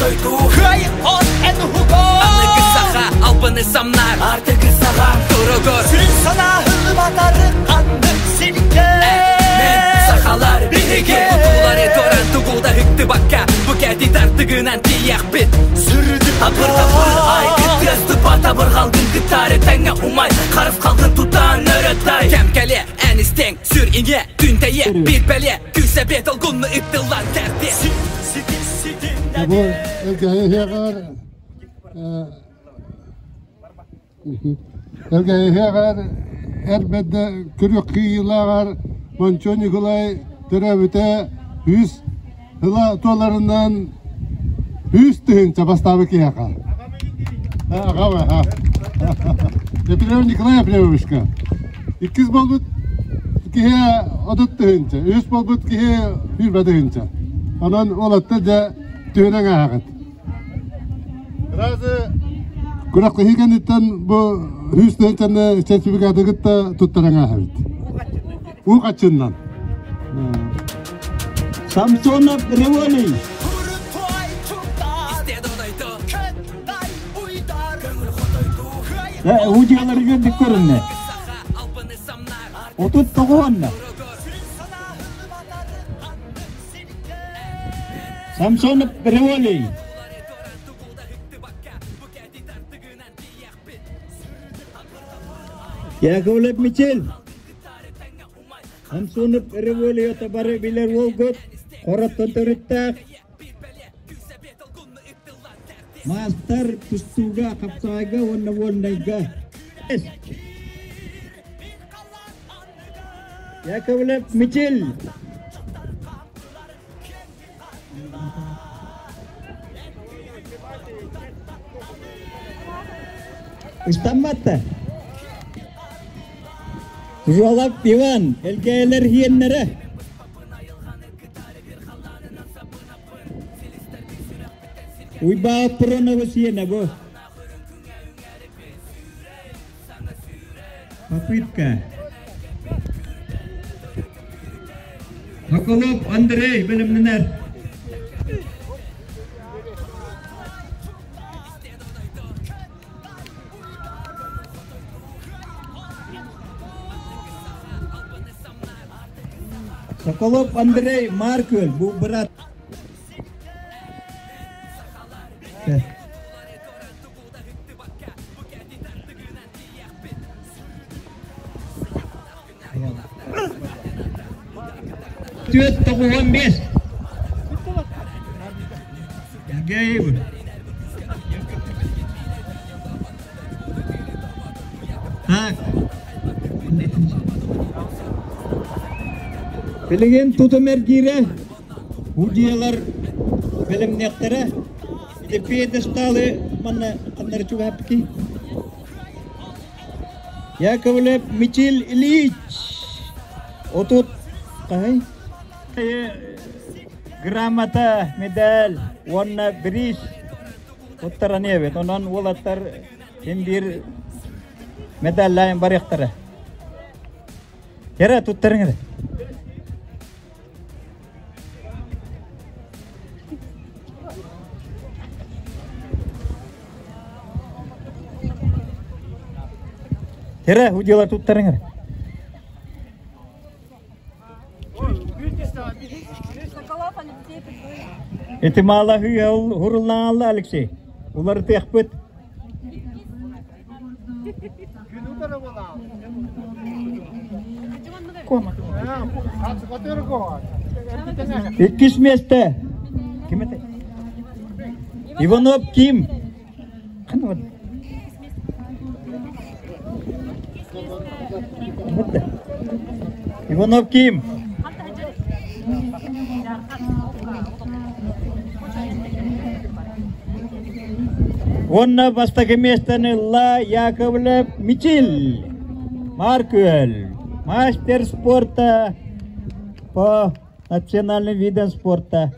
хотойдуу Кыайы эн уһугар Аныгы саха албыны самнар Артыгы саха туругур Сүрүн санааһын батары ханнык сиргэ Мен сахалар биһиги Тутуулары туран тугу да ыктыбакка Бу кэти тартыгынан тиийэхпит Табыр табыр айгы тыас тупа табыр халгын кытары тэҥҥэ умай Харыс халгын тутаан өрөтай Кэм кэлэ эн истэҥ сүр иҥэ Түнтэйэ биир бэлиэ Күүсэбиэ толгунну ыттыллан кэрдиэ Бу Элгээйиһиэҕэр Элгээйиһиэҕэр эр бэрдэ күрүөх кыайыылааҕар Мончуо Ньукулай төрөөбүтэ 100 сыла туоларынан 100 тыһыынча бастаабыт киһиэхэ. Аҕам Епифанов Николай Ефремовичка. Иккис буолбут киһи 30 тыһыынча, үһүс буолбут киһи 20 тыһыынча. Онон уолаттар дьэ түһүнэн ааһаҕыт. Разы күрэхтэһии кэнниттэн бу 100 тыһыынчаны сертификаты кытта туттаран ааһабыт. Уу хаччыннан. Самсонов Револий. Удьуоларга дик көрүннэ. 39-онна. Самсонов Револий. Яковлев Мичел. Самсонов Револията бары билэр уолгут, хороттон төрүттээх. Маастар тустууга, хапсаҕайга уонна вольнайга. Яковлев Мичил. Ыстамматта. Жолап Иван, Элгээйлэр хиэннэрэ. Уйбаат Пуронова сиэнэ бу. Попытка. Соколов Андрей бэлэмнэнэр. Соколов Андрей Маркөл, бу брат. 495. Гейб. Так. Билигин тутум эргиирэ удьуолар бэлэмниэхтэрэ. Ити пьедесталы манна ханнары чугаһаппытый? Яковлев Мичил Ильич. Отут хаһый? Грамота, медаль уонна бириис туттаран эбит. Онон уолаттар син биир медаллаан барыахтара. Кэрэ туттарыҥ эрэ. Кэрэ удьуолар туттарыҥ эрэ. Ити маалаһыы хуруллаалла Алексей. Уларытыахпыт. Иккис миэстэ. Ким это? Иванов Ким. Иванов Ким. Уонна бастакы миэстэни ылла Яковлев Мичил Маркүөл, мастер спорта по национальным видам спорта.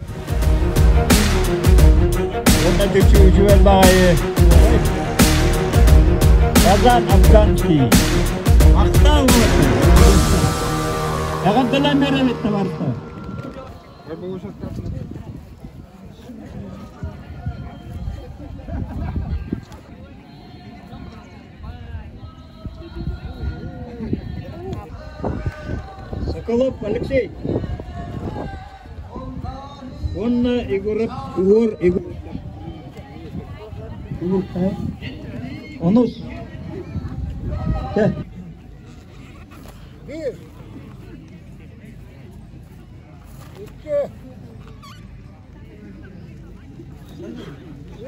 Уонна үчүгэй баҕайы Казан Афганский. Махтал Эҕэрдэлээн эрэбит табаарыстар. Соколов Алексей. Уонна Егоров Егор Егор. Онус. Bir. İki.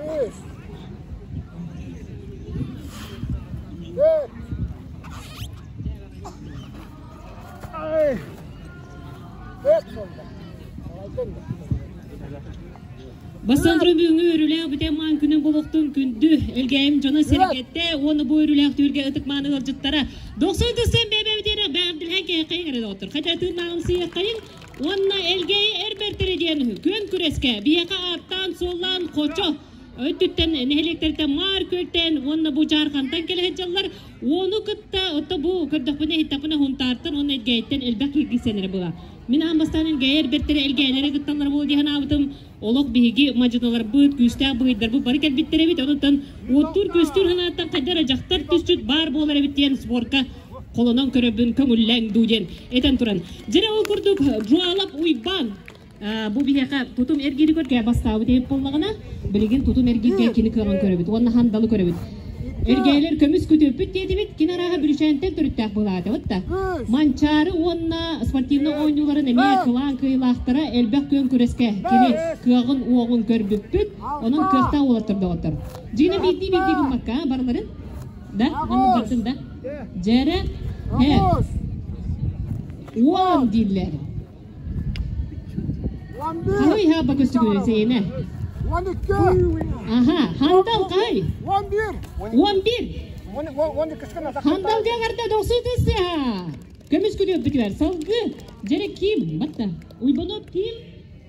Үс. Түөрт. Түөрт буолла. Бастан туран бүгүҥҥү үөрүүлээх бүтэн маан күнүн болохтун күндү Элгээйим дьоно сэргэтэ уонна бу үөрүүлээх түһүлгэ ытык мааны ыалдьыттара 90 тысыан бэйбэбитиэрэ бэҕэрдилэһэн кэһэххэйиҥ эрэ доҕоттор хотя тыыннааҕымсыйыаххайыҥ уонна Элгээйи эр бэртэрэ диэн күөн күрэскэ биһиэхэ ааттаан-суоллаан Хочо өттүттэн нэһилиэктэртэн Маар Күөлтэн уонна бу Дьаархантан кэлэ сылдьаллар. Уону кытта отто бу көрдөхпүнэ иһиттэхпинэ Хунтаартан уонна Элгээйиттэн элбэх кииргисэн эрэ була. Мин аан бастаан Элгээйи эр бэртэрэ Элгээйилэри кытталлар буолуо дии санаабытым. Олох биһиги мадьыналарбыт, күүстээх быһыйдарбыт бары кэлбиттэр эбит. Онон уоттуур күөстүүр санааттан хайда эрэ дьахтар түсчүт баар буолар эбит диэн спорка холонон көрөбүн көҥүллээҥ дуу диэн этэн туран. Дьэ ол курдук Жуалап Уйбаан бу биһиэхэ тутум эргиири көргө бастаабыт эбит буоллаҕына, билигин тутум эргииргэ кини кыаҕын көрөбүт уонна хандалы көрөбүт. Эргээлэр көмүс күтүөппүт диэтибит, кини арааһа Бүрүчээнтэн төрүттээх буолаатыбыт да. Манчаары уонна спортивнай оонньууларын эмиэ кылаан кыайыылаахтара элбэх күөн күрэскэ кини кыаҕын-уоҕун көрбүппүт, онон кыахтаах уолаттар доҕоттор. Дьиҥэ биирдии-биирдии гыммакка барыларын да, маннык бардын да. Дьэрэ, һэ, уон дииллэр. Хаһый хаба көстүгүнэ сиэнэ? Аха, хандал хаһый? 11. Хандалга гарда дохсутысыа. Көмүс күтүөппүтүгэр салгы дьэрэ ким батта Уйбанов ким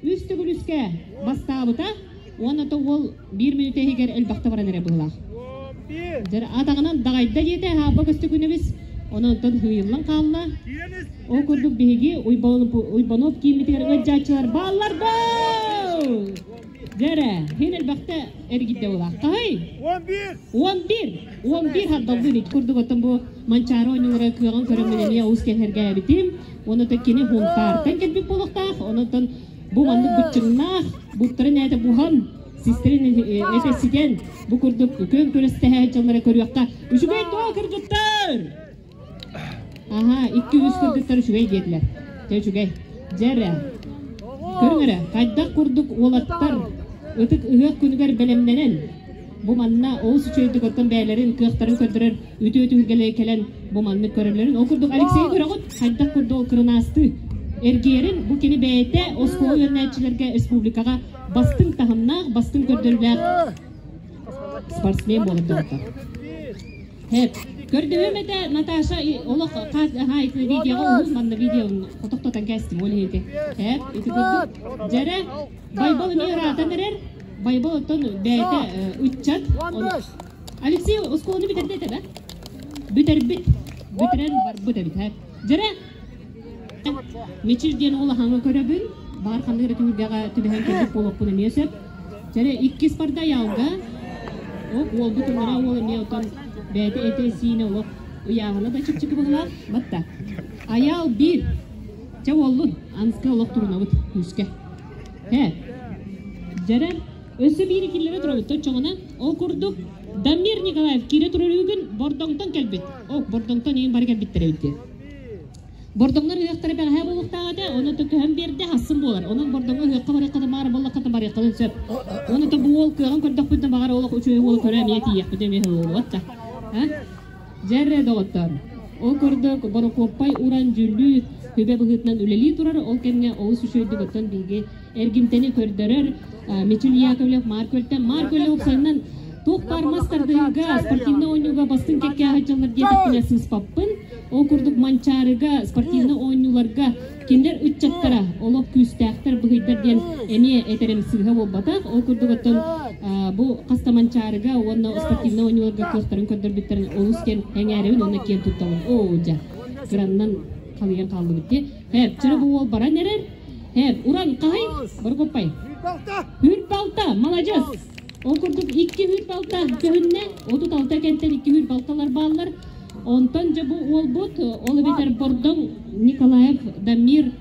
үс төгүлүскэ бастаабыта уонна то уол биир мүнүүтэ иһигэр элбэхтэ баран эрэ быһылаах. Дьэрэ атаҕынан даҕайда диэтэ хаба көстүгүнэбис онон хыйыллан хаалла. Ол курдук биһиги Уйбанов кииммитигэр ыалдьааччылар бааллар доо! Дьэрэ, хин элбэхтэ эргидде булаах. Хаһый? 11! 11! 11 хардалдын ити курдук оттон бу Манчаары оонньуулара кыаҕын көрөммүн эмиэ олус кэһэргээбитим. Онон кини Хунтаартан кэлбит буолуохтаах. Онон бу маннык быччыҥнаах, буттарын ээтэ буһан, систэрин этэ ситэн, бу курдук күөн күрэстэһэ дьоннора көрүөххэ. Үчүгэй дуо, кыргыттар! Аһа, икки-үс кыргыттар үчүгэй диэтилэр. Дьэ үчүгэй. Дьэ эрэ. Көрүҥ эрэ, хайдах курдук уолаттар ытык ыһыах күнүгэр бэлэмнэнэн, бу манна олус үчүгэйдик оттон бэйэлэрин кыахтарын көрдөрөр үтүө түһүлгэлэри кэлэн бу маннык көрөллөрүн. Ол курдук Алексей көрөҕүт, хайдах курдук ол кырынаастыы эргийэрин бу кини бэйэтэ оскуола үөрэнээччилэргэ республикаҕа бастыҥ таһымнаах, бастыҥ көрдөрүүлээх спортсмен буолар доҕоттор. Хэп. Көрдөһүөм этэ, Наташа, олох хаас видеоҕа уһун манна видео хотохтотон кээстим ол иһити. Хэп, ити курдук. Дьэрэ, Байбал эмиэ ыраатан эрэр. Байбал оттон бэйэтэ ыччат. Алексей оскуоланы бүтэрдэ этэ да? Бүтэрбит. Бүтэрэн барбыт эбит. Хэп. Дьэрэ, Мичил диэн улахаҥҥа көрөбүн. Баар ханнык эрэ түһүлгэҕэ түбэһэн кэлбит буолуохпун эмиэ сөп. Дьэрэ, иккис барда Аялга. Ол уолбут ыҥыра уол эмиэ отон бэйэтэ этэ-сиинэ олох ыйааһына да чэпчэки быһыылаах. Батта. Айаал биир. Чэ уоллун, анска олох турунабыт күүскэ. Һэ. Дьэрэ, өссө биири киллэрэ турабыт точчоҕуна. Ол курдук Дамир Николаев киирэ турар үгүн Бордоҥтон кэлбит. О, Бордоҥтон иин бары кэлбиттэр эбит дии. Бордоҥнор ыһыахтара бэҕэһээ буолуохтаах этэ, ону то көһөн биэрдэ, хассын буолар. Онон Бордоҥҥо ыһыахха барыаххытын баҕар буоллаххытына барыаххытын сөп. Ону то бу уол кыаҕын көрдөхпүтүнэ баҕар олох үчүгэй уолу көрө эмиэ тиийиэхпит эмиэ буолуот да. Дьэрре доҕоттор. Ол курдук Борокуоппай уран дьүллүү хүбэ быһыытынан үлэлии турар. Ол кэмҥэ олус үчүгэйдик оттон биһиги эргимтэни көрдөрөр Мичил Яковлев Маар Көлтөн. Маар Көлө уопсайынан туох баар мас тардыһыыга, спортивнай оонньууга бастыҥ кэккэ сылдьаллар диэтэхпинэ сыыспаппын. Ол курдук Манчаарыга, спортивнай оонньууларга кинилэр ыччаттара олох күүстээхтэр, быһыйдар диэн эмиэ этэрим сыыһа буолбатах. Ол курдук оттон бу хаста Манчаарыга уонна спортивнай оонньууларга кыахтарын көрдөрбүттэрин олус киэн эҥээрэбин уонна киэн туттабын. Оо, дьэ, кыраннан халыйан хааллыбыт дии. Хэп, чөрө бу уол баран эрэр. Хэп, уран хаһый? Боргоппай. Хүрбалта, маладьыас. Ол курдук икки хүрбалта көһүннэ, 36 кэнтэн икки хүрбалталар бааллар. Онтон дьэ бу уолбут, ол эбэтэр Бордоҥ Николаев Дамир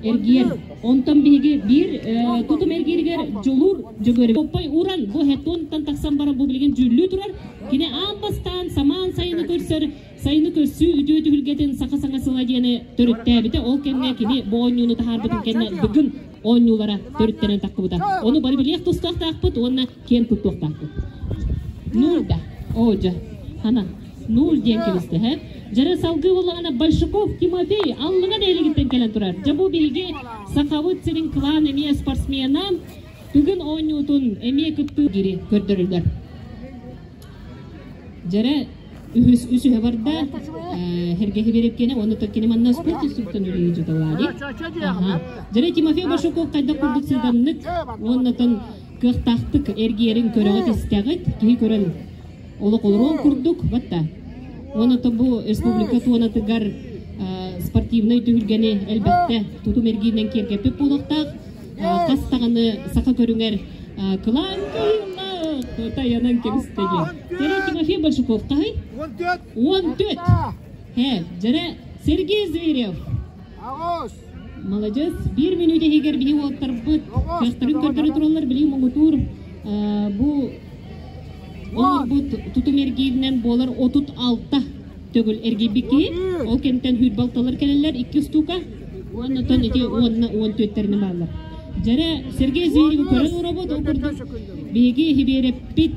эргиэр. Онтон биһиги биир тутум эргииригэр Дьулуур Дьөгүөр Поппой уран бу хетонтан тахсан баран бу билигин дьүүллүү турар. Кини аан бастаан самаан сайыны көрсөр сайыны көрсүү үтүө түһүлгэтин саха саҥа сыла диэни төрүттээбитэ. Ол кэмҥэ кини бу оонньууну таһаарбытын кэннэ бүгүн оонньуулара төрүттэнэн таххыбыта. Ону бары билиэх тустуохтаахпыт уонна киэн туттуохтаахпыт. Нуль да. Оо, дьэ. Хана. Нуль диэн кэбистэ, һэ? Дьэрэ салгыы буоллаҕына Большаков Тимофей аллыҥа нэһилигиттэн кэлэн турар. Дьэ бу биһиги Сахабыт сирин клан эмиэ спортсмена бүгүн оонньуутун эмиэ кыттыы дири көрдөрүллэр. Дьэрэ үһүс үсүһэ барда Хергэһи Берепкене уонна кини манна спорт инструктор үлэлии дьуталаadi. Дьэрэ Тимофей Большаков хайдах курдук сыдамнык уонна тон кыахтаахтык эргиэрин көрөҕүт истэҕит киһи көрөн олох олоруон курдук батта. Уонна то бу республика туонатыгар спортивнай түһүлгэни элбэхтэ тутум эргииринэн киэргэппит буолуохтаах. Хас даҕаны саха көрүҥэр кылаан кыһыылаах тайанан кэбистэ диэн. Дьэрэ Тимофей Большаков хаһый? 14. Хэ, дьэрэ Сергей Зверев. Маладьыас, биир мүнүүтэ иһигэр биһи уолаттарбыт кыахтарын көрдөрө тураллар, билигин муҥутуур бу оҥорбут тутум эргииринэн буолар 36 төгүл эргийбит киһи. Ол кэмтэн хүүрбалталар кэлэллэр икки устуука уонна тон ити уонна уон түөттэринэн бааллар. Дьэрэ Сергей Зверевы көрөн уробут, ол курдук биһиги хибиэрэппит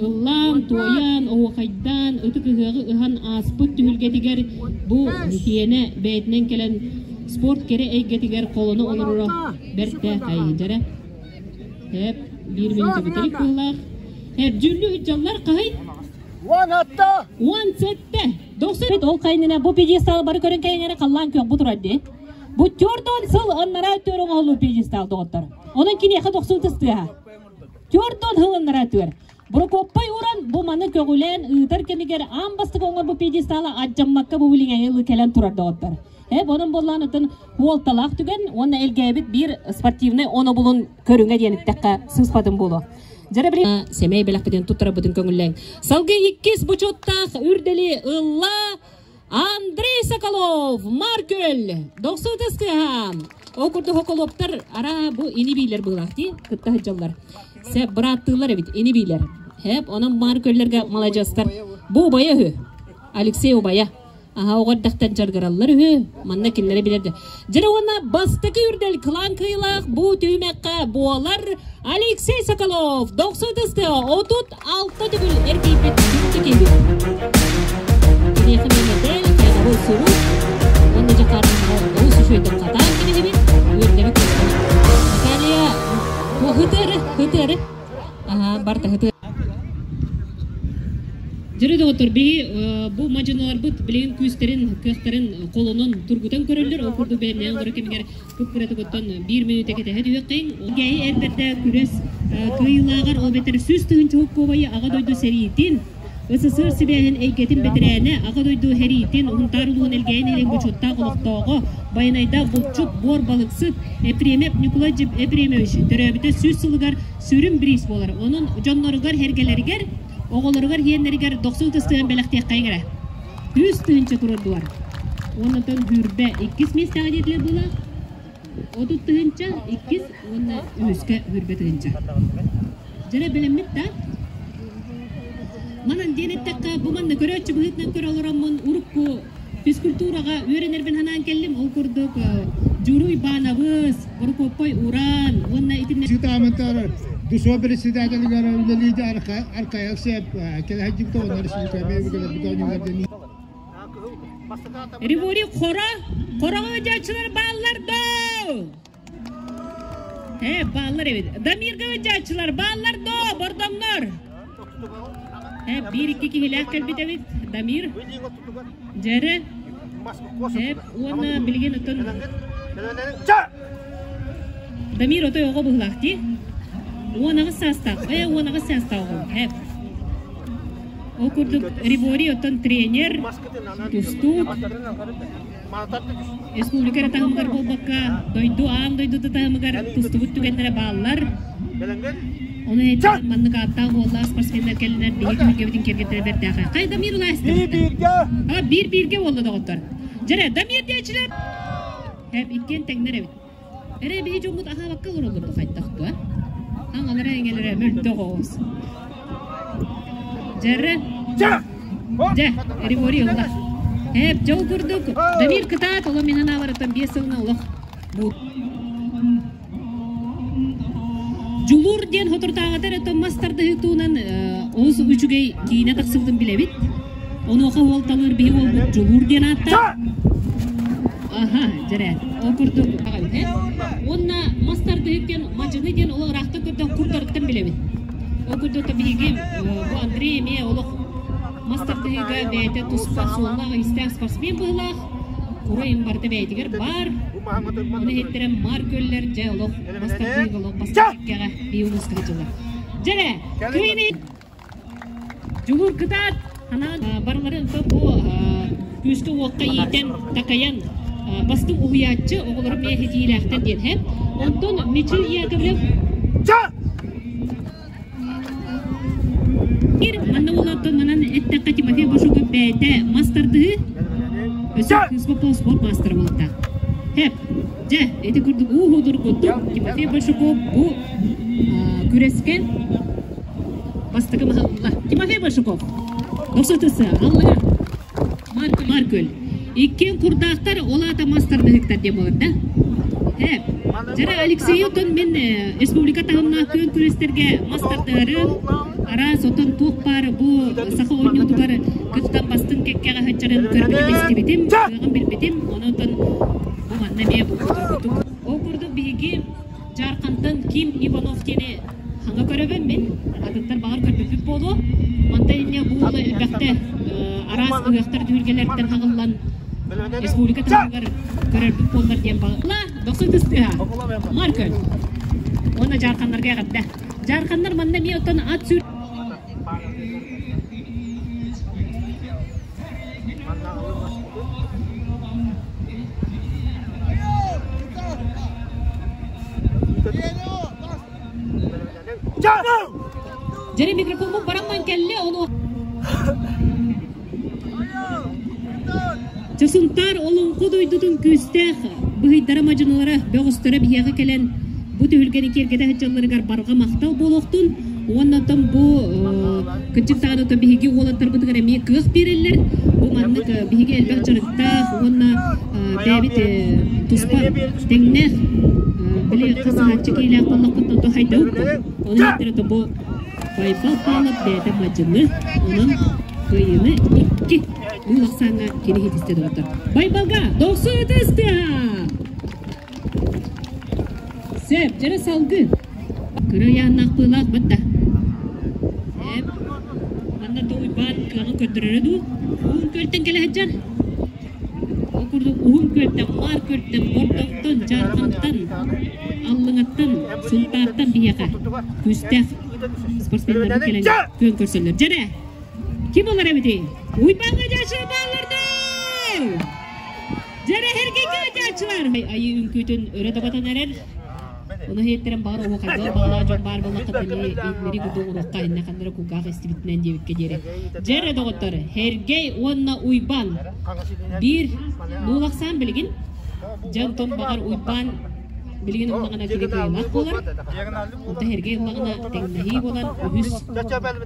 ыллаан, туойан, оһуохайдаан, ытык ыһыаҕы ыһан ааспыт түһүлгэтигэр бу киэнэ бэйэтинэн кэлэн спорт кэрэ эйгэтигэр холоно олороро бэртээхэй дьэрэ. Эп, биир мүнүүтэ бүтэһик быһыылаах. Эрдьүүллүү ыдьаллар хаһый? 17! 17! Дохсун ол хайнына бу пьедестал бары көрөн кэйиҥэрэ халлаан күөх бу турар дии. Бу төрдөн сыл аннараа өттүгэр оҥоһуллубут пьедестал доҕоттор. Онон киниэхэ дохсун тыстыаһа. Төрдөн сыл аннараа өттүгэр. Прокоппай уран бу маны көҕүлээн ыытар кэмигэр аан бастакы оҥорбут пьедестала адьаммакка бу билиҥ кэлэн турар доҕоттор. Э, онон буоллаан ытын хуолталаах түгэн уонна элгээбит биир спортивнай онобулун көрүҥэ диэн эттэххэ сыыспатым буолуо. Дьэрэ били сэмэй бэлэхпитин туттарабытын көҥүллээҥ. Салгыы иккис бочуоттаах үрдэли ылла Андрей Соколов, Маркөл, дохсуутас кыаһа. Ол курдук Соколовтар ара бу ини биилэр быылаах дии кытта сылдьаллар. Сэ бырааттыылар эбит ини биилэр. Хэп, онон Маркөллөргө маладьыастар. Бу убайа үһү. Алексей убайа. Аһа оҕо эрдэхтэн дьарыгыраллар үһү. Манна кинилэри билэр да. Дьэрэ уонна бастакы үрдэл кылаан кыайыылаах бу түһүмэххэ буолар Алексей Соколов дохсутусты 36 төгүл эргийбит күндү киһи. Киниэхэ мэтэл, кэҕэбил сурук уонна дьакаардаҕа олус үчүгэйдик хатаан кэбиһэбит, үөрдэбит Наталья, хытыры, хытыры. Аха, барта хытыры. Дьөрү доҕоттор, биһи бу мадьыналарбыт билигин күүстэрин, кыахтарын холонон тургутан көрөллөр. Ол курдук бэлэмнээн олорор кэмигэр кып-кыратыгыттан биир мүнүүтэ кэтэһэ түһүөххэйиҥ. Гээйи эр бэрдэ күрэс кыайыылааҕар ол бэтэр 100 000 солкуобайы Аҕа дойду сэриитин, СССР сибээһин эйгэтин бэтэрээнэ, Аҕа дойду сэриитин, Сунтаар улууһун Элгээйи нэһилиэгин бочуоттаах олохтооҕо, Байанайдаах булчут, буор балыксыт Епремев Ньукулай Епремович төрөөбүтэ 100 сылыгар сүрүн бириис буолар. Онон дьонноругар, сэргэлэригэр, оҕолоругар, иэннэригэр дохсун ытыстыан бэлэхтиэххэйиҥ эрэ. 100 000 турар Уоннатан Бүрбэ иккис миэстэҕэ диэтилэр буолаах. 30 000 иккис уонна үһүскэ Бүрбэ тыһыынча. Дьэрэ бэлэммит да? Манан диэн эттэххэ, бу манна көрөөччү быһыытынан көрө олороммун урукку физкультураҕа үөрэнэрбин санаан кэллим. Ол курдук Дьуруй Баанабыс, Борокуоппай Уран уонна итиннэ Сытаамантар ДУСО председателигэр үлэлиир Аркай Алсеев кэлэһэдьибит оҕолор Ривори хора, хороҕо ыдьааччылар бааллар доо! Э, бааллар эбит. Дамирга ыдьааччылар бааллар доо, бордоҥнор! Э, биир-икки киһилээх кэлбит эбит. Дамир. Дьэрэ. Э, уонна билигин оттон Дамир отой оҕо быһылаах дии. 18 саастаах. Э, 18 саастаах оҕо. Э. Ол курдук Ривори оттон тренер, тустуук, республика эрэ таһымыгар буолбакка, дойду аан дойду да таһымыгар тустубут түгэннэрэ бааллар. Ону этэн маннык ааттаах уоллаах спортсменнар кэллинэр биһиги түһүлгэбитин киэргэттэрэ бэртээхэй. Хай Дамир улаастыбыт. А биир бииргэ уолла доҕоттор. Дьэрэ Дамир диэчилэр. Хэп иккиэн тэҥнэр эбит. Эрэ биһи дьоммут аһаабакка олороллор ду хайдах дуо? Аҥалара эҥэлэрэ мөлтөх оҕус. Дьэрэ. Дьэ, Ригори ылла. Эп, дьол курдук. Дамир кытаат, олом минан авараттан 5 сылына олох бу Дьулуур диэн соторутааҕыта эрэ мас тардыһыы туһунан олус үчүгэй киинэ тахсыбытын билэбит. Онуоха уол талыыр биһи уолбут Дьулуур диэн ааттаах. Аха, дьэрэ. Ол курдук Уонна мас тардыһык диэн мадьыны диэн олох ыраахтан көрдөх курдарыттан билэбит. Ол курдук биһиги бу Андрей эмиэ олох мас тардыһыыга бэйэтэ туспа суоллаах-иистээх спортсмен быһыылаах. Курайым барыта бэйэтигэр баар. Ону иһиттэрэ маар көллөр, дьэ олох мастардыыга олох бастаккаҕа бии улууска дьылар. Дьэрэ, кыйыны Дьулуур кытаат, ханаан барыларын бу күүскэ уокка иитэн, такайан бастыҥ уһуйааччы оҕолору эмиэ ситиилээхтэр диэн һэ. Онтон Мичил Яковлев Манна уолаттан манан эттэххэ Тимофей Башуков бэйэтэ мас тардыһыы өссө кыыс спорт маастара буолуохтаах. Хэп, дьэ, ити курдук уу судургутук Тимофей Большаков бу күрэскэ бастакы маһы ылла. Тимофей Большаков, дохсутысы, аллыга Маркөл. Иккиэн курдаахтар, ол аата мас тардыһыктар диэн буолар да. Хэп, Дьара Алексей отон мин республика таһымнаах күөн күрэстэргэ мас тардыһарын, араас отон туох баар бу саха оонньуутугар кыттан бастыҥ кэккэҕэ сылдьарын көрбүтүм, истибитим, кыаҕын билбитим. Онон бу манна эмиэ бу курдук. Ол курдук биһиги Дьаархантан Ким Иванов диэни хаҥа көрөбүн мин. Атыттар баҕар көрбүппүт буолуо. Мантан инньэ бу уола элбэхтэ араас ыһыахтар түһүлгэлэриттэн хаҕыллан республика таһымыгар көрөрбүт буоллар диэн баҕа. Дохсун тыстыһа. Маркөл. Уонна дьаарханнарга эҕэрдэ. Дьаарханнар манна эмиэ оттон ат сүр Дьэрэ микрофоммун барамман кэллэ, ону Часунтаар Олоҥхо дойдутун күүстээх быһыйдара мадьыналара бөҕөстөрө биһиэхэ кэлэн бу түһүлгэни киэргэтэ сылдьалларыгар барҕа махтал буолуохтун уонна оттон бу кырдьык даҕаны оттон биһиги уолаттарбытыгар эмиэ кыах биэрэллэр. Бу маннык биһиги элбэх дьарыктаах уонна бэйэбит туспа тэҥнээх били хасыһааччы киилээх буоллахпыт онто хайдабыт бу. Ону иһиттэрэ бу Байбал Павлов бэйэтэ мадьыны, онон кыайыыны икки бу ахсааҥҥа кини ситистэ доҕоттор. Байбалга дохсун ытыс тыаһа! Сөп, дьэрэ салгы. Кыра ыйааннаах быылаах батта. Эп, манна да Уйбаан кыаҕын көрдөрөрө дуу? Уһун күөлтэн кэлэ сылдьар. Ол курдук Уһун Күөлтэн, Маар Күөлтэн, Бордоҥтон, Дьаархантан, Аллыҥаттан, Сунтаартан биһиэхэ күүстээх спортсменнарбыт кэлэн күөн көрсөллөр. Дьэрэ, ким олор эбитий? Уйбааҥҥа дьаачылар бааллар дуу? Дьэрэ, Һэргэйгэ дьаачылар! Айыы үҥкүүтүн өрө дабатан эрэр. Ону иһиттэрэн баҕар оһуохайдыыр баҕалаах дьон баар буоллахха били курдук уруокка иннэ ханнара кулгаах истибитинэн диэбиккэ диэри. Дьэрэ доҕоттор, Һэргэй уонна Уйбаан биир нуулахсаан билигин дьэ онтон баҕар Уйбаан билигин ыллаҕына кини кыайыылаах буолар. Онто Һэргэй ыллаҕына тэҥнэһии буолан үһүс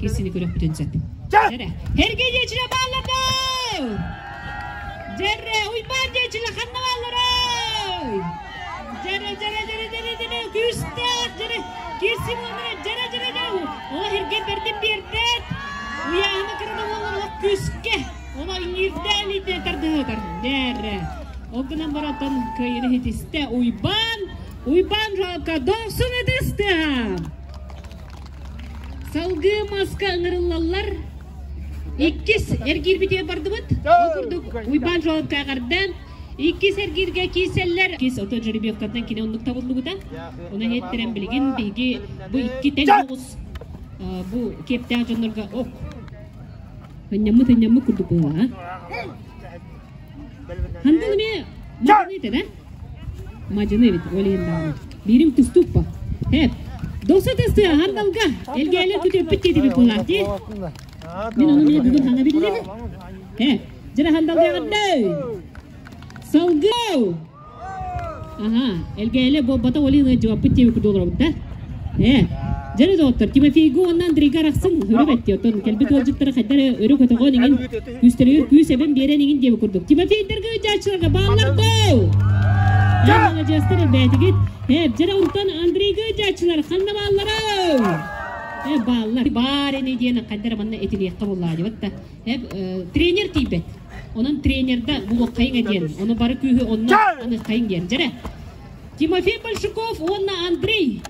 киирсини көрөхпүтүн сөп. Дьэрэ, Һэргэй диэчилэр бааллар доо! Дьэрэ, Уйбаан диэчилэр ханна баалларай? Дьэрэ, дьэрэ, дьэрэ, дьэрэ, дьэрэ, күүстээх, дьэрэ, киирси буолара, дьэрэ, дьэрэ, дьэрэ, ола иһиргэ бэрдин биэрбэт, уйааһына кырада буолар олох күүскэ, ола иҥиирдээн илиитинэн тардыһытар, дьэрэ. Ол гынан баран кыайыыны ситистэ Уйбаан, Уйбаан жалко дохсун ытыстыа. Салгыы маска ыҥырыллаллар. Иккис эргиирбитигэр бардыбыт. Ол курдук Уйбаан Жолобка эҕэрдэ. Иккис эргииргэ киирсэллэр. Иккис ото жеребьевкаттан кини оннук табыллыбыта. Ону иһиттэрэн билигин биһиги бу икки тэҥ оҕус бу киэптээх дьоннорго ок ынньаммыт ынньаммыт курдук буолла. Хантан эмиэ мадьыны этэ да? Мадьыны эбит, ол иһин даҕаны. Биирим тустук ба. Хэп. Дохсо тастыа хандалга элгээлер күтүөппүт диэтибит буолаах дии. Мин ону міне бүгүн хаҥа биллим. Э, дьара хандалга эҕэрдэ! Салгыы! Аха, элгээли буолбата олин ыалдьыбаппыт диэбит курдук олоробут да. Э, дьэ доҕоттор, Тимофейга уонна Андрейга арахсыҥ, өрө бэттиэ, оттон кэлбит ыалдьыттары хайдах эрэ өрө көтөҕөн иҥин, күүстэригэр күүс эбэн биэрэн иҥин диэбит курдук. Тимофейдарга ыалдьааччыларга бааллар доо! Дьэ, маладьыастар элбээтигит. Э, дьэ онтон Андрейга ыалдьааччылар ханна бааллара? Э, бааллар. Баар ини диэн хайдах эрэ манна этилиэххэ буоллаа диэбит да. Э, тренер тиийбэт. Онон тренерда булуоххайыҥ диэн, ону бары күүһү онно аныаххайыҥ диэн. Дьэрэ, Тимофей Большаков уонна Андрей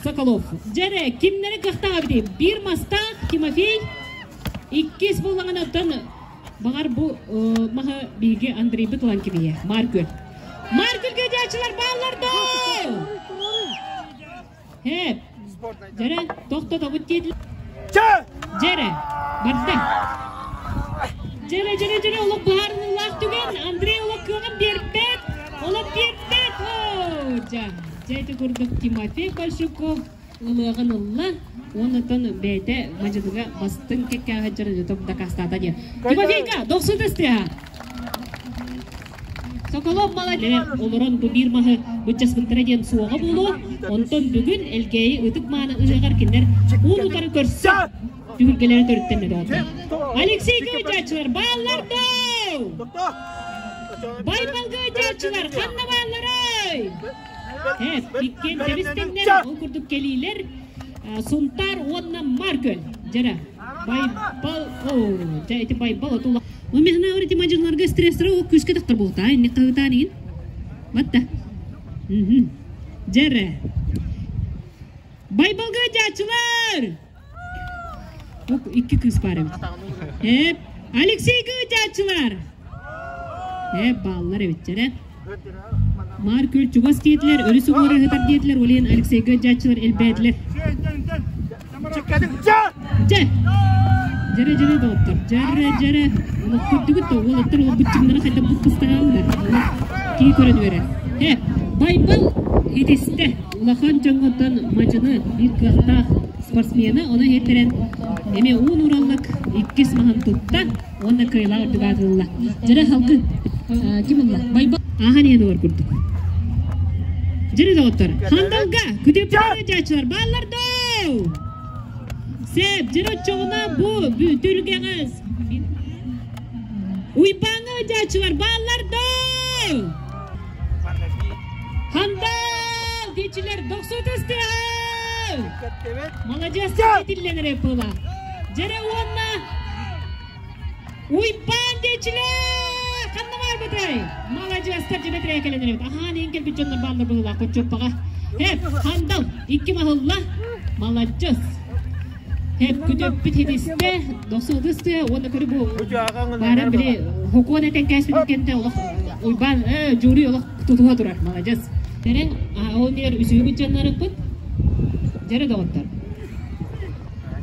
Соколов. Дьэрэ, кимнэри кыахтаах эбитий? Биир мастаах Тимофей, иккис буоллаҕына оттон баҕар бу маһы биһиги Андрейбыт ылан кэбиһиэ. Маркүл. Маркүлгэ дьаачылар бааллар доо! Һээп. Дьэрэ, тохтотобут диэтилэр. Дьэрэ, барда. Дьэрэ, дьэрэ, дьэрэ, олох быһаарыныылаах түгэн. Андрей олох кыаҕын биэрбэт. Олох биэрбэт. Оо, дьэ, дьэ ити курдук Тимофей Большаков ылыаҕын ылла. Уонна бэйэтэ мадьыныга бастыҥ кэккэҕэ сылдьарын ютуб дакаастаата диэн. Тимофейка, дохсун тастыаһа. Соколов молодец! Олорон бу биир маһы быччаспыттара диэн суоҕа буолуо. Онтон бүгүн Элгээйи ытык-мааны ыһыаҕар кинилэр уун-утары көрсө түһүлгэлэрэ төрүттэннэ доҕоттор. Алексей Гыдьааччылар бааллар доо! Байбал Гыдьааччылар ханна баалларай? Эп, иккиэн тэбис-тэҥнэр, ол курдук кэлиилэр Сунтаар уонна Маркөл. Дьэрэ, Байбал, оо, дьэ ити Байбал отула. Ол механа ити мадьынларга стресстері ол күүскэ тахтар буолта, инник хаһытаан игин. Батта. Дьэрэ. Байбалга дьаачылар! Ок, икки кыыс баар эбит. Эп, Алексейга дьаачылар! Эп, бааллар эбит, дьэрэ. Маар күөл чугас диэтилэр, өрүс уҥуора ыһытар диэтилэр, ол иһин Алексейга дьааччылар элбээтилэр. Дьэ! Дьэрэ дьэрэ доҕоттор, дьэрэ дьэрэ олох көрдүгүт да уолаттар олох быччыҥнара хайдах буккустаҕаллар. Олох киһи көрөн үөрэр. Һэ, Байбал итистэ. Улахан дьоҥҥоттон мадьыны биир кыахтаах спортсмена, ону иһиттэрэн эмиэ уун ураллык иккис маһын тутта. Уонна кыайылаах үрдүк аатырылла. Дьэрэ халкы ким ылла? Байбал ааһан иһэн ылар курдук. Дьэрэ доҕоттор, хандалга күтүөппүт дьааччылар бааллар доо! Сэп, дьэрэ оччоҕуна бу түлгэҕэ Уйбааҥҥа дьааччылар бааллар доо! Хандал! Диэчилэр дохсу тыстыаҕа! Маладьыастар этиллэн эрэ пыла. Дьэрэ уонна Уйбаан диэчилэр! Ханна баарбытай? Маладьыастар дьэбэтирээ кэлэн эрэбит. Аһаан иһин кэлбит дьоннор бааллар быһыылаах хоччуоппаҕа. Хэп, хандал, икки маһылла. Маладьыас. Хэп, күтөппүт хитистэ, дохсуотыстыа уонна көрү бу баара били хокуон этэн кээспитин кэннэ олох Уйбаан жюри олох тутуһа турар. Маладьыас. Тэрэн, ол нигер үсүһүбүт дьоннорукпут. Дьэрэ доҕоттор.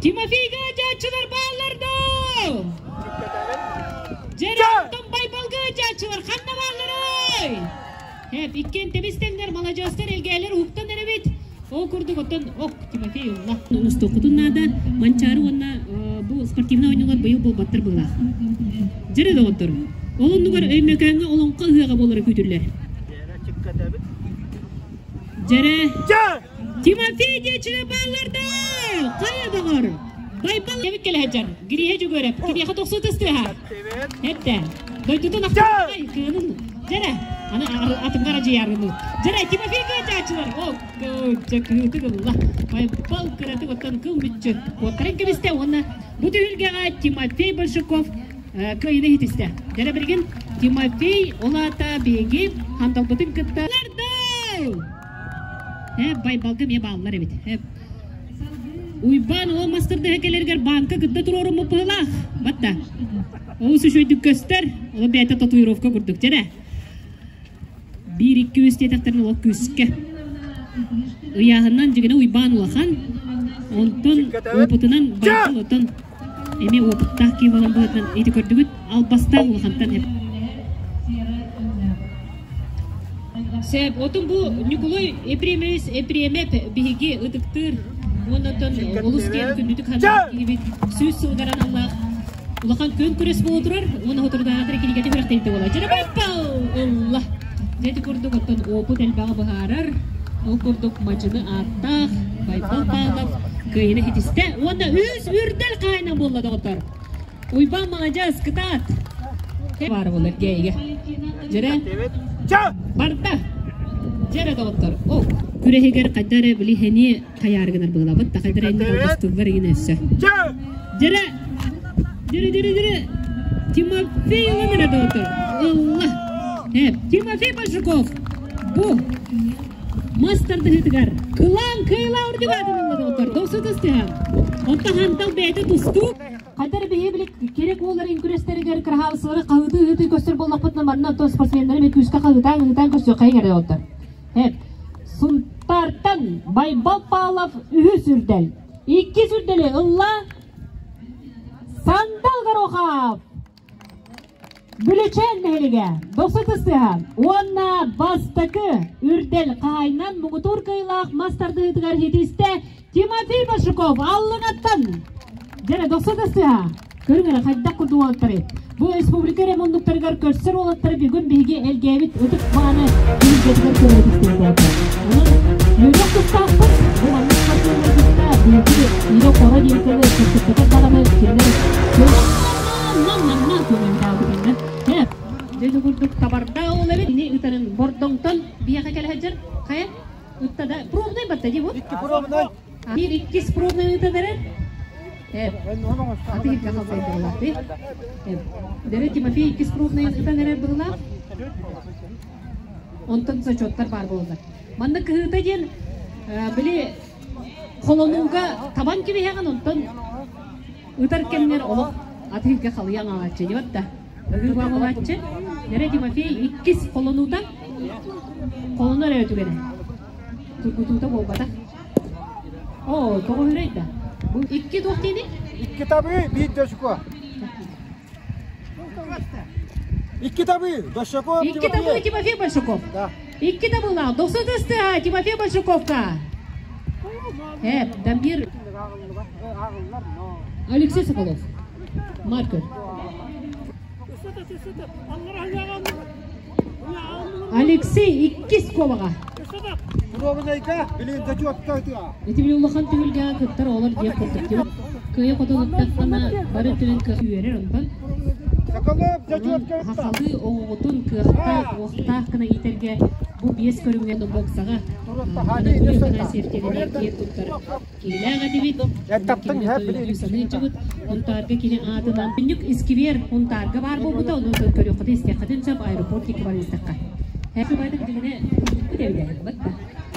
Тимофейга дьааччылар бааллар доо! Дьэрэ оттон Байбалга дьааччылар ханна баалларай? Хэп, иккиэн тэбис-тэҥнэр маладьыастар элгээлэр уһуктан эрэбит. Ол курдук оттон ок Тимофей ылла. Оҥостуоххутун наада. Манчаары уонна бу спортивнай оонньуулар быйыл буолбаттар быһыылаах. Дьэрэ доҕоттор, ол оннугар Өймөкөөҥҥө олоҥхо ыһыаҕа буолара күүтүллэр. Дьэрэ Тимофей диэчилэ бааллар да! Хайа доҕор! Байбал эбит кэлэ сылдьар. Гириэһэ Дьөгүөрэп. Киниэхэ тохсу тыстыаһа. Эттэ. Дойдутун ахтыбай кыынын. Дьэрэ. Аны атыҥҥа арадьыйаарыны. Дьэрэ, Тимофей кыачааччылар. О, дьэ кыытык ылла. Байбал кыратык оттон кыл мүччү. Куоттарын кэбистэ уонна бу түһүлгэҕэ Тимофей Большаков кыайыыны иһитистэ. Дьэрэ билигин Тимофей ол аата биһиги ханталбытын кытта Э, Байбалга эмиэ бааллар эбит. Э, Уйбаан ол мастардаһа кэлэригэр банка кытта туруоруммут быһылаах. Батта. Олус үчүгэйдик көстөр. Ол бэйэтэ татуировка курдук. Дьэрэ. Биир икки үс диэтэхтэрин олох күүскэ. Ыйааһынынан дьигинэ Уйбаан улахан. Онтон опытынан Байбал оттон эмиэ опыттаах киһи буолан быһыытынан ити көрдүгүт албастаах улахантан эп. Сөп, отун бу Ньукулай Епремович Епремев биһиги ытыктыыр уоннатан олус диэн күндүтүк ханнык киһибит 100 сылгар аналлаах улахан күөн күрэс буола турар уонна хоторудаатар кинигэтин күрэхтэһиитэ буола. Дьарабайпал! Ылла! Дьэти курдук оттон опыт элбэҕи быһаарар, ол курдук мадьыны ааттаах Байбал Павлов кыайыны хитистэ уонна үс үрдэл хаайынан буолла доҕоттор. Уйбаан маладьыас, кытаат! Баар буолар гээйгэ. Дьэрэ барда. Дьэрэ доҕоттор. О, күрэһигэр хайда эрэ били хэниэ хайаары гынар быылабыт, да хайда эрэ инник алгастыыллар игин өссө. Дьэрэ дьэрэ дьэрэ дьэрэ Тимофей ылан эрэ доҕоттор. Ылла. Тимофей Большаков бу мас тардыһыытыгар кылаан кыайылаа үрдүк аатын ылла доҕоттор. Дохсу тыстыһа. Онтон хантал бэйэтэ тустуу. Хайдар биһи били керек уолларын күрэстэригэр кыраһаалысылары хаһыытыы-ыһыытыы көстөр буоллахпытына манна оттон спортсменнары эмиэ күүскэ хаһыытаан-ыһыытаан көрсүөххэйиҥ эрэ оттор. Эп. Сунтаартан Байбал Павлов үһүс үрдэл. Иккис үрдэли ылла Сандал Горохов. Бүлүчээн нэһилигэ Дохсутыстыһа уонна бастакы үрдэл хаһаайынан муҥутуур кыайыылаах мас тардыһыытыгар хитистэ Тимофей Большаков Аллыҥаттан. Дьэрэ Дохсутыстыһа көрүҥ эрэ хайдах курдук уолаттары. Бу республика эрэ муннуктарыгар көрсөр уолаттары бүгүн биһиги элгээбит ытык мааны түһүлгэтигэр көрө түстүбүт. Онон үөрэх тустаахпыт. Бу маннык спортсменнар кытта биһиги илэ хоро диэн тылы кэпсэппэтэх даҕаны кинилэр Нам-нам-нам көмөнтаабытынна. Дьэ курдук табарда ол эбит. Ини ытарын бордоҥтон биһиэхэ кэлэ сылдьар. Хайа? Ытта да пробный батта дии бу? Икки пробный. Биир иккис пробный ытан эрэр. Аты киргэ халсайдылар. Дэрэ Тимофей иккис пробный ытан эрэр быһылаах. Онтон зачеттар баар буоллар. Манна кыһыыта диэн били холонууга табан кибиһэҕин онтон ытар кэмнэр олох атыырга халыйан аҕалааччы диэбэт да ыгырба буолааччы Нэрэ Тимофей иккис холонуута холонор эрэ түгэнэ тургутуута буолбатах оо тоҕо үрэй да бу икки туох диэний Икки табыы, биир дошуко. Икки табыы, Дошаков Икки табыы Тимофей Большаков. Да. Икки табыылаах 90 Тимофей Большаковка. Дамир Алексей Соколов. Маркер. Алексей иккис куобаҕа. Пробунайка, билин зачетка ытыа. Ити били улахан түһүлгэҕэ кыттар оҕолор диэх курдук. Кыайа хотон ыттаххына бары өттүнэн үөрэр онтон. Соколов зачетка ытта. Сахалыы оҕоҕутун кыахтаах, уохтаах гына иитэргэ бу биэс көрүҥҥэ боксаҕа Анатолий Афанасьев диэнинэн киэн туттар киһилээх этибит. Саныычыбыт Хунтаарга кини аатынан Күннүк искибиэр Хунтаарга баар буолбута, ону көрүөххүтүн истиэххитин сөп, аэропорт диэки баран истэххэ. Хэппи билигини бут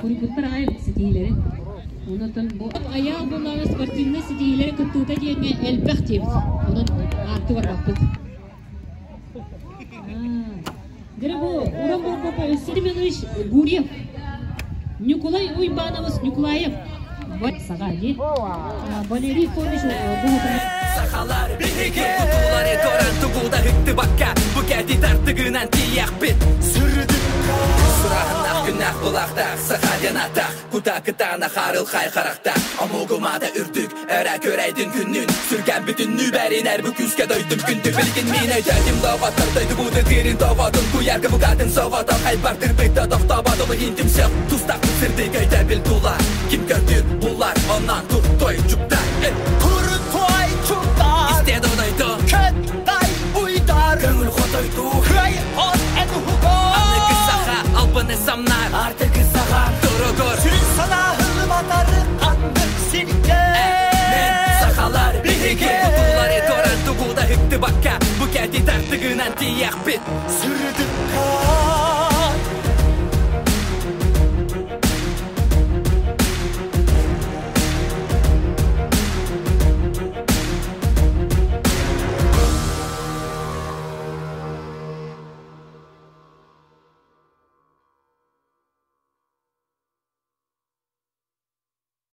Курбуттар аҕай ситиһиилэри. Онон бу Айаал буоллаҕына спортивнай ситиһиилэри кыттыыта диэҥҥэ элбэх диэбит. Онон аартыы барбаппыт. Дьэ бу Уран Бургопа Өссө Семенович Гурьев, Ньукулай Уйбаанабыс Ньукулаев, Саға дии. Валерий Фомич бу Сахалар биһиги тутуулары торан тугуда ыктыбакка бу кэти тартыгынан тиийэхпит Сураһыннах күннэх булахтах саха диэн атах кута кытаана харыл хай харахтах омугумада үрдүк өрө көрөйдүн күннүн сүргэн бүтүннүү бэринэр бу күүскэ дойдум күндү билигин мин өйдөтүм доҕоттор дойдубуту тыырын тоҕотун куйарга букатын соҕотох хайбартырбыта тохтобот ол иһин түмсэх тустахпыт сырдык өйдөбүл тула ким көрдүүр булар онон тур той чуптар Куртой чуптар Исте дойду Көттай уйдар Көңүл хотойду Кый от эн хуго Аныгы саха албыны самнар Артыгы саха Туругур Сүрүн санаһы батары ханнык сирге Мен сахалар биһиги Тутуулары торан тугуда ыктыбакка бу кэти тартыгынан тиийэхпит Сырдыкка